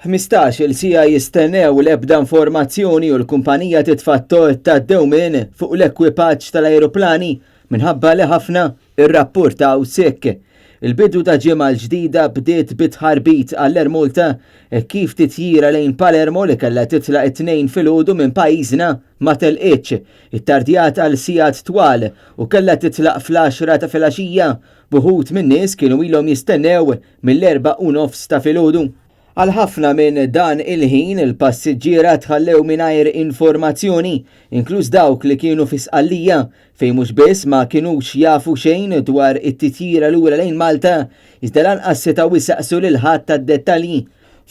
15-il siegħa jistennew l-ebda informazzjoni u l-kumpanija titfa' t-tort tad-dewmien fuq l-ekwipaġġ tal-ajruplani minħabba li ħafna rrappurtaw sick. Il-bidu ta' ġimgħa l-ġdida bdiet bi tħarbit għall-Air Malta hekk kif titjira lejn Palermo li kellha titlaq it-Tnejn filgħodu minn pajjiżna ma telqitx, ittardjat għal sigħat twal u kellha titlaq fl-għaxra ta' filgħaxija b'uħud min-nies kienu ilhom jistennew mill-4:30 ta' filgħodu. Għal ħafna minn dan il-ħin il-passiġġiera tħallew mingħajr informazzjoni, inkluż dawk li kienu fi Sqallija, fejn mhux biss ma kinux jafu xejn dwar it-titjira lura lejn Malta, iżda lanqas setgħu jsaqsu lil ħadd għad-dettalji.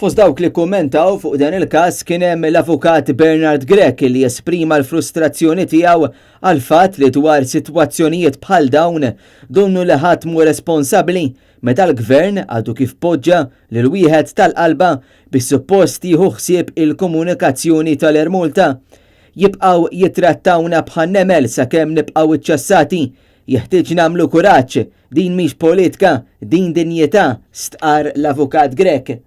Fost dawk li kkummentaw fuq dan il-każ kien hemm l-Avukat Bernard Grech li esprima l-frustrazzjoni tiegħu għall-fatt li dwar sitwazzjonijiet bħal dawn donnu li ħadd mhu responsabbli meta l-Gvern għadu kif poġġa lil wieħed tal-qalba biex suppost jieħu ħsieb il-komunikazzjoni tal-Air Malta. Jibqgħu jittrattawna bħan-nemel sakemm nibqgħu iċċassati. Jeħtieġ nagħmlu kuraġġ, din mhix politka, din dinjità, stqarr l-Avukat Grech.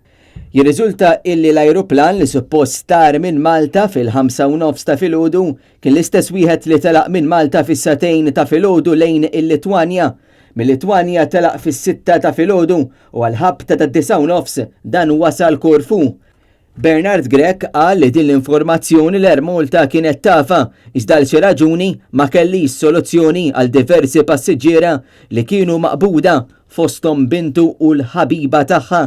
Jirriżulta illi l-ajruplan li suppost tar minn Malta fil-5:30 ta' filgħodu kien l-istess wieħed li telaq minn Malta fis-sagħtejn ta' filgħodu lejn il-Litwanja. Mil-Litwanja telaq fis-sitta ta' filgħodu u għall-ħabta tad-9:30 dan wasal Korfu. Bernard Grech qal li din l-informazzjoni l-Air Malta kienet tafha iżda għal xi raġuni ma kellix soluzzjoni għal diversi passiġġiera li kienu maqbuda fosthom bintu u l-ħabiba tagħha.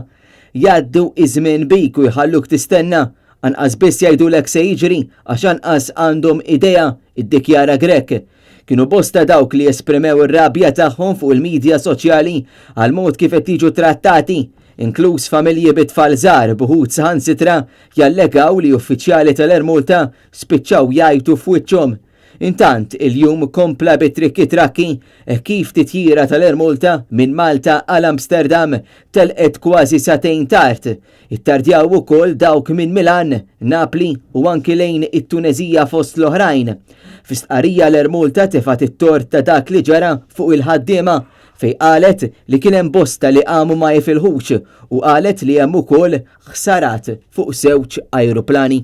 Jgħaddu iż-żmien bik u jħalluk tistenna. Anqas biss jgħidulek se jiġri għax anqas għandhom idea, iddikjara Grech. Kienu bosta dawk li esprimew ir-rabja tagħhom fuq il-midja soċjali għall-mod kif qed jiġu trattati, inkluż familji bi tfal żgħar b'uħud saħansitra jallegaw li uffiċjali tal-Air Malta spiċċaw jgħajtu f'wiċċhom. Intant, il-jum kompla bi trikki trakki hekk kif titjira tal-Air Malta minn Malta għal Amsterdam telqet kważi sagħtejn tard. Ittardjaw ukoll dawk minn Milan, Napli u anki lejn it-Tuneżija fost l-oħrajn. Fi stqarrija l-Air Malta tefgħet it-tort ta' dak li ġara fuq il-ħaddiema fejn qalet li kien hemm bosta li qamu ma jifilħux u qalet li hemm ukoll ħsarat fuq żewġ ajruplani.